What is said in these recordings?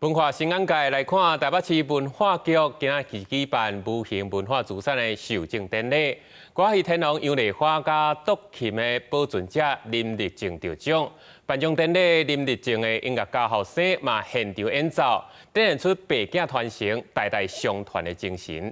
文化新眼界來看，台北市文化局今仔日舉辦無形文化資產的授獎典禮，歌仔戲天王楊麗花佮獨琴的保存者林立正得獎。頒獎典禮，林立正的音樂家後生嘛現場演奏，展現出爸囝傳承、代代相傳的精神。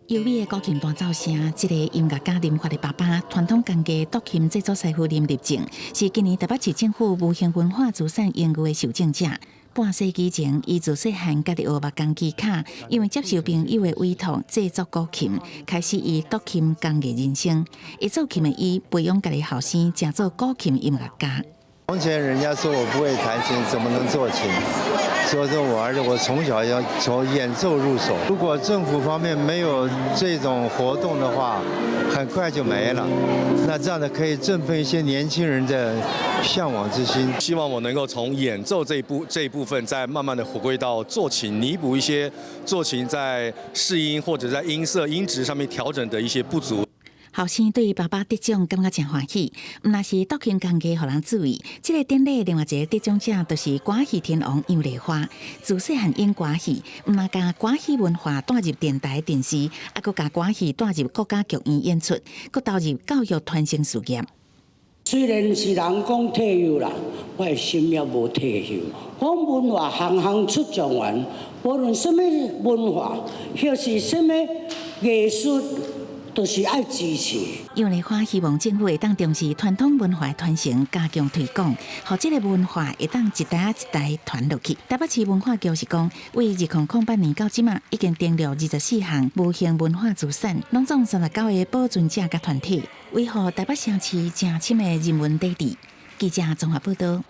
優美的古琴彈奏聲，這个音樂家林發的爸爸，傳統工藝獨琴製作師傅林立正，是今年台北市政府無形文化資產榮譽的受獎者。半世紀前，伊自細漢家己學木工技巧，因為接受朋友的委託製作古琴，開始伊獨琴工藝人生。會做琴的伊，培養家己後生，成做古琴音樂家。從前人家說我不會彈琴，怎麼能做琴？所以說我兒子，我從小要從演奏入手。如果政府方面沒有這種活動的話，很快就沒了。那這樣呢，可以振奮一些年輕人的嚮往之心。希望我能夠從演奏這一部分，再慢慢的回歸到做琴，彌補一些做琴在試音或者在音色音質上面調整的一些不足。後生對爸爸得獎感覺真歡喜，毋但是獨琴工藝予人注意。這个典禮另外一個得獎者就是歌戲天王楊麗花，自細漢演歌戲，毋但共歌戲文化帶入電台電視，猶閣共歌戲帶入國家劇院演出，閣投入教育傳承事業。雖然是人講退休啦，我的心猶無退休。講文化行行出狀元，無論啥物文化，或是啥物藝術，都是愛支持。楊麗花希望政府會當重視傳統文化傳承，加強推廣，予這个文化會當一代一代傳落去。台北市文化局是講，為2008年到這馬，已經登錄24項無形文化資產，攏總39個保存者佮團體，維護台北城市誠深的人文底蘊。記者綜合報道。